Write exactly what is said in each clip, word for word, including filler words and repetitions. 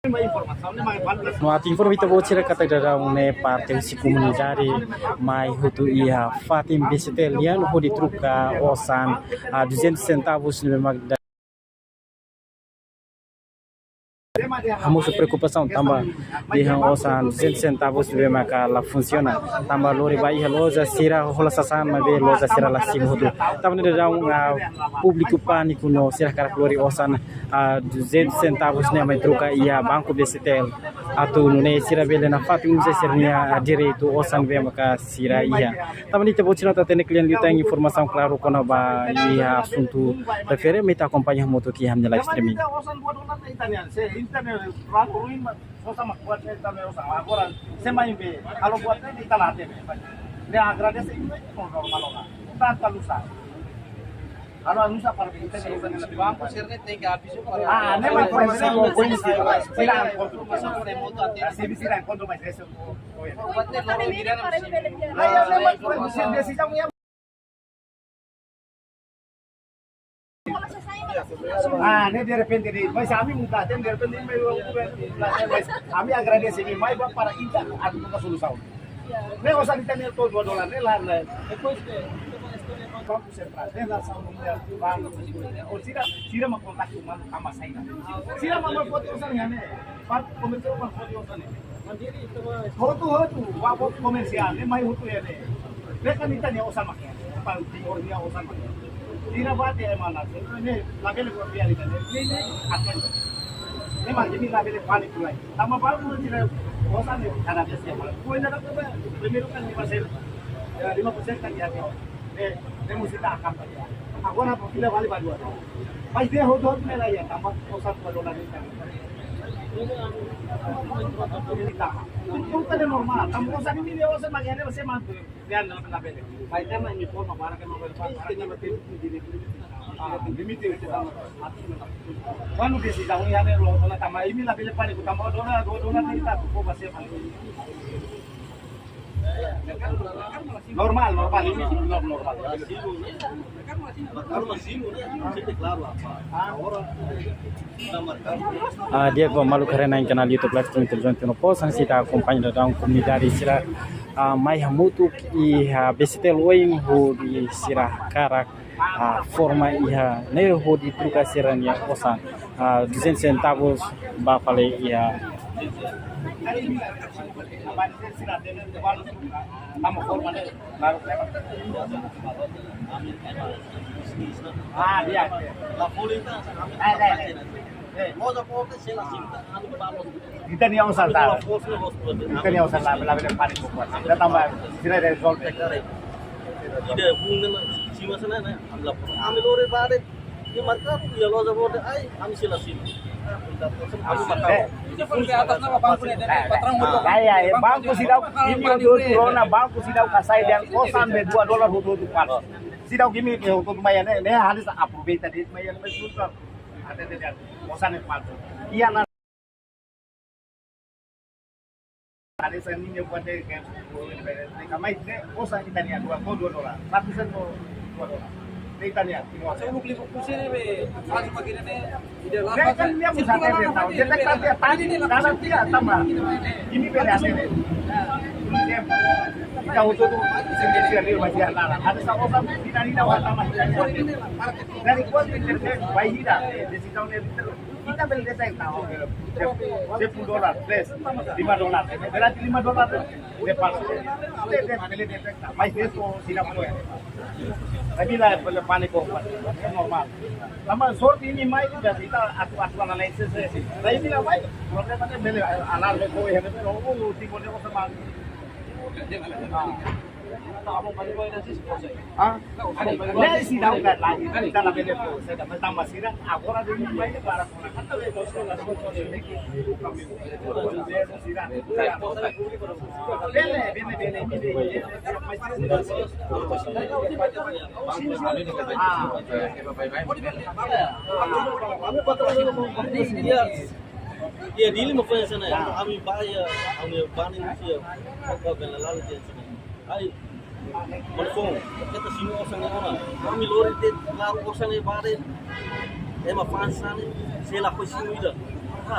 No atu informa ita-boot sira katak daudaun ne'e parte husi komunidade mai hotu iha fatin B C T L nian hodi troka osan, ah, duzentos centavos ne'ebé mak da-, hamosu preokupasaun tanba dehan osan duzentos centavos ne'ebé maka la funsiona. Tanba lori ba iha loja sira hola sasán maibé loja sira la simu hotu. Tanba ne'e daudaun, ah, públiku pániku no sira hakarak lori osan, ah, duzentos centavos ne'e mai troka iha banku B C T L. Atu nune'e sira bele nafatin uza sira-nia direitu osan ne'ebé maka sira iha. Tanba ne'e ita-boot sira atu hatene kle'an liután informasaun klaru kona-ba iha asuntu refere, mai ita akompaña hamutuk iha ami-nia live streaming. Osan buat osan ita-nian, se ita-nian ruin, osan mak buat ita-nian osan. Agora, se mai be, kalau buat ita la hatene. Ne'e agradese, ne'e normal ona. Tanba la uza. Kalau anu sa para kita di sana banku sira-ne'e tenke habis. Ah, ne'e mak para sira, sira enkontru. Sira enkontru mais esse. Buat ne'e loro bira na. Ah, ya, ne'e mak para sira desizaun ya. Ah, ne'e derrepente de'it, mas ami muda, tem derrepente, mas ami agradese, mas para ita atu buka solusaun. Ne'e osan ita-nian to'o dua dolar, ne'e la, la. Depois ke, Banku Sentrál, ne'e la saun mundial, banku, o sira, sira mak kontaktu manu kama saida. Sira mak mai foti osan ne'e, banku komersiál mak foti osan ne'e. Hotu, hotu, banku komersiál, ne'e mai hotu iha ne'e. Ne'e kan ita-nia osan mak iha ne'e, para Timor nia osan mak iha ne'e. Sira bate ema ne'e, ne'e, labele buat biar ita ne'e, ne'e, ne'e, akan. Ne'e mak imi labele pániku lai. Tanba banku sira osan ne'e kada biasa ya. Kue nada tu, primeiru kan lima persen. Ya, lima persen kan ya, ya. Eh, temos que dar a capa ya. Agora, para fila vale ba dua dolar. Mas de hotu-hotu ne'e la iha, tanba osan dua dolar ne'e kan. Entaun, entaun ne'e normál. Tanba osan imi-nia osan mak iha ne'e, se mantu. Dia na, na bele. Mas ita mak informa para ke mak bele, para ke mak bele. Ah, limite. Kuandu desizaun iha ne'e, lori ona tanba imi labele pániku, tanba dua dolar, dua dolar ne'e ita atu fó ba sira. Normál, normál, imi norm-, normál. Ah, di'ak, maluk haree-na'in kanál YouTube live streaming televizaun Timor Post, hanesan ita akompaña daudaun komunidade sira, ah, mai hamutuk iha B C T L oin hodi sira hakarak, ah, forma iha ne'e hodi troka sira-nia osan, ah, duzentos centavos ba fali iha. Ah, di'ak. Ita-nia osan la. Ita-nia osan la, labele pániku. Ita tanba sira rezolve. Ida hunde na sima sana na, ami la. Ami lori ba de'it. Iha merkadu, iha loja borde, ai, ami sei la simu. Ami marka. Eh. Itu pun di atas nama banku ne'e, dari patrão. Ah, ya, ya, banku seidauk, imi hotu-hotu rona, banku seidauk hasai dehan osan be dua dolar hotu-hotu palsu. Seidauk imi hotu-hotu mai iha ne'e, ne'e halis aproveita de'it mai iha ne'e, mas susar. Até de osan ne'e palsu. Iha na Ada seninya buat deh, kayak, kayak, kayak, osan ita-nian dua, kau dua dolar, satu sen kau dua dolar. Ita-nian, Timor. Saya belum beli buku sini, be. Masuk pagi ini, ide. Dia kan dia bisa, dia tahu. Dia kan dia tadi, karena dia tambah. Ini beda, ini. Kita untuk tuh, sendiri, sendiri, masih ada. Ada satu osan, kita ini dapat tambah. Dari kuat, kita, bayi kita, di situ, dia, Ita bele dehan, sepuluh dolar, tres, lima dolar. Berarti lima dolar de palsu. Bele dehan, bele dehan, mas itu tidak boleh. Tapi la bele pániku, é normál. Tanba sorte imi mai, ita atu, atu analiza, eh. Tapi imi la mai, problema ne'e bele alarme ko, eh, oh, Timor ne'e osan mak. Ah. Ah? Ne'e seidauk lagi, ita labele fó, seidauk, mas tanba sira, agora de mim vai para. Bele, bele, bele, bele. Ah. Iha Dili mak foin hanesan ne'e. Ami ba iha, ami ba ne'e sia. Apa bela lalu dia sana. Ai. Malfon, ita simu osan ne'e ona. Ami lori de'it, klaru osan ne'e ba de'it. Ema fa'an hanesan ne'e, sei la foin simu ida. Ha.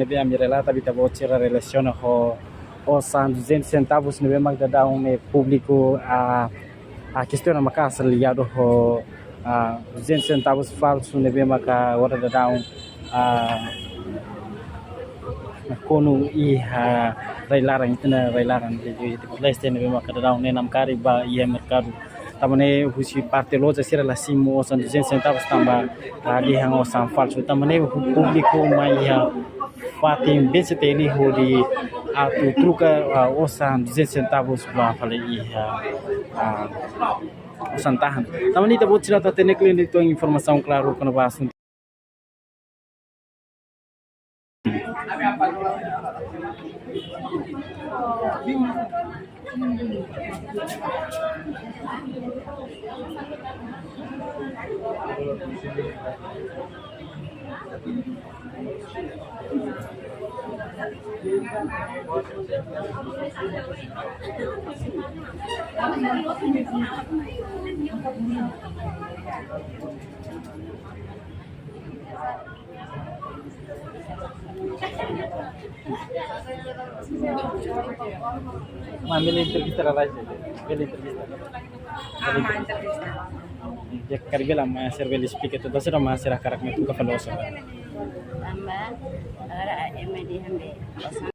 ne'ebé ami relata ba ita-boot sira relasiona ho osan duzentus sentavus ne'ebé mak daudaun ne'e públiku, ah, ah, kestiona maka'as ligadu ho, ah, duzentus sentavus falsu ne'ebé maka agora daudaun, ah, nakonu iha rai-laran, ita-nia rai-laran, di, di, di Timor-Leste ne'ebé maka daudaun ne'e namkari ba iha merkadu. Tanba ne'e husi parte loja sira la simu osan duzentus sentavus tanba, ah, dehan osan falsu. Tanba ne'e hu-, públiku mai iha fatin B C T N hodi atu troka, ah, osan duzentus sentavus ba fali iha, ah, osan tahan. Tanba ne'e ita-boot sira atu hatene kle'an uitoan informasaun klaru kona-ba asuntu. Mak bele entrevista la, bele entrevista. Ah, mak entrevista. Di'ak, karik bele mak sira bele esplika uitoan, sira mak sira hakarak mai troka fali osan. Tanba, agora ema dehan be osan.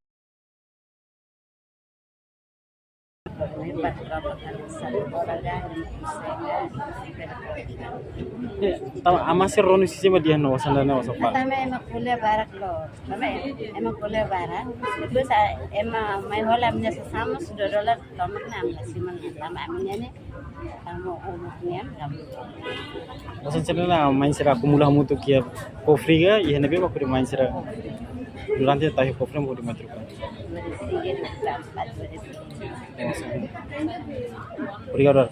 Eh, tanba ami sira rona husi sira mak dehan osan ne'e osan falsu. Tanba ema ko'alia barak loos. Tanba ema ko'alia barak. Depois, ah, ema mai hola ami-nia sasán mós dua dolar tomak ne'e ami la simu, tanba ami-nia ne'e, tanba uluk nian, tanba. Osan sira-ne'e mak sira akumula hamutuk iha kofre ka, iha ne'ebé mak hodi mak sira. Durante tahun kofre mak hodi mak troka. Obrigadu.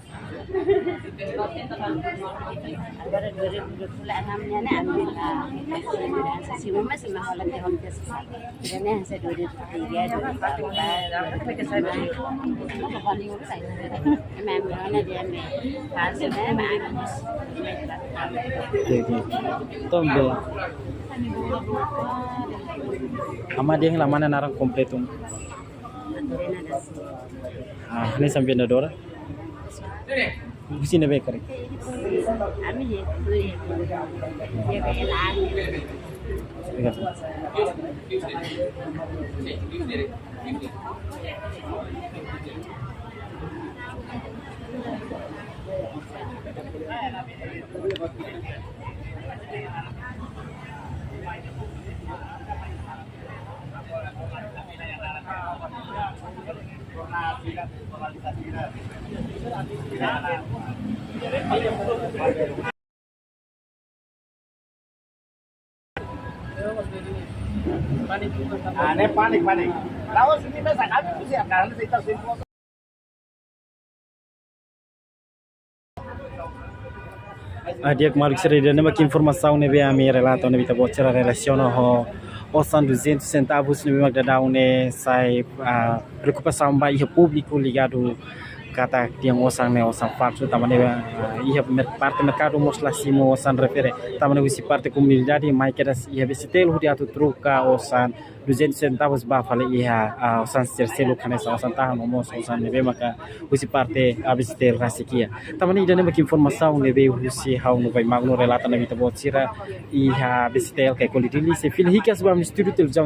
Agora dua ribu dua puluh enam nian ne'e ami, ah, sasán mós ema hola tiha ona sasán. Ida-ne'e hanesan dua ribu tiga, dua ribu empat, dua ribu lima. Ema ami rona dehan be falsu ne'e, ema ami. Oke, oke. Tanba ami dehan la mana naran kompletu. Ah, ne'e hanesan vendedora. Husi ne'ebé karik? Ami he, he, he, he, he, he, he. Obrigadu. Ah, ne'e panik, panik. Laos ini mesa kami mesti akan cerita simpul. Ah, di'ak maluk sira, ida-ne'e mak informasaun ne'ebé ami relata ona ba ita-boot sira relasiona ho osan duzentus sentavus ne'ebé mak daudaun ne'e sai, ah, preokupasaun ba iha públiku ligadu katak tiang osan ne'e osan falsu, tanba ne'e, ah, iha mer-, parte merkadu mós la simu osan refere. Tanba ne'e husi parte komunidade mai kedas iha BCTL hodi atu troka osan duzentos centavos ba fali iha, ah, osan sira seluk hanesan osan tahan no mós osan ne'ebé maka husi parte, ah, BCTL rasik iha. Tanba ne'e ida-ne'e mak informasaun ne'ebé husi ha'u no Vai Magno relata nabi ita-boot sira iha BCTL Caicoli Dili, sei fila hikas ba ami estúdiu televizaun